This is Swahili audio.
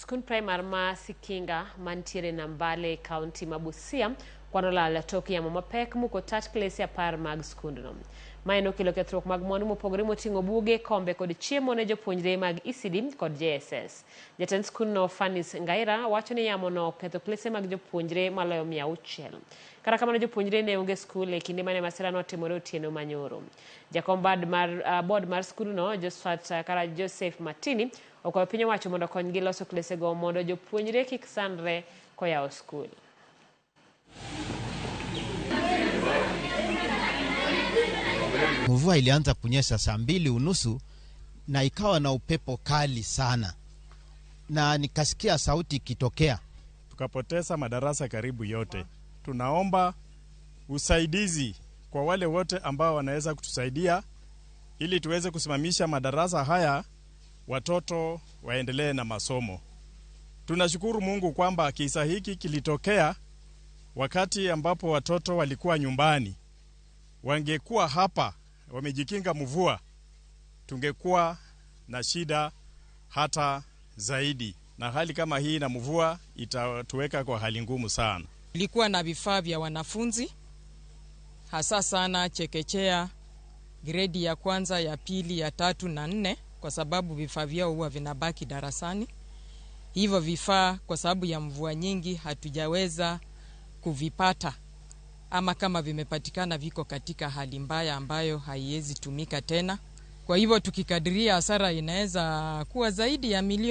Skund primar ma Sikinga mantiere Nambale e kaunti ma Busia kwan olal tok yamo mapek muko tat klese 10 mag skundno. Mae nokelo kethruok mag mwandu mopogore moting'o buge, kombe kod chiemo ne jopuonjre mag ECD kod JSS. Jatend skundno Fanis Ngaira wacho ni yamo no oketho klese mag jopuonjre maloyo 600. Kata kamano jopuonjre ne onge skul e kinde mane masira no otimore otieno manyoro. Jakom bad mar, board mar skundno Josephat kara Joseph Martini okwayo piny owacho mondo okonygi loso klesego mondo jopuonjre kik sandre koyawo skul. Mvua ilianza kunyesha saa 2:30 na ikawa na upepo kali sana, na nikasikia sauti ikitokea. Tukapoteza madarasa karibu yote. Tunaomba usaidizi kwa wale wote ambao wanaweza kutusaidia ili tuweze kusimamisha madarasa haya, watoto waendelee na masomo. Tunashukuru Mungu kwamba kisa hiki kilitokea wakati ambapo watoto walikuwa nyumbani. Wangekuwa hapa wamejikinga mvua, tungekuwa na shida hata zaidi. Na hali kama hii na mvua itatuweka kwa hali ngumu sana. Ilikuwa na vifaa vya wanafunzi hasa sana chekechea, gredi ya kwanza, ya pili, ya 3 na 4, kwa sababu vifaa vyao huwa vinabaki darasani. Hivyo vifaa kwa sababu ya mvua nyingi hatujaweza kuvipata, ama kama vimepatikana viko katika hali mbaya ambayo haiwezi tumika tena. Kwa hivyo tukikadiria hasara inaweza kuwa zaidi ya milioni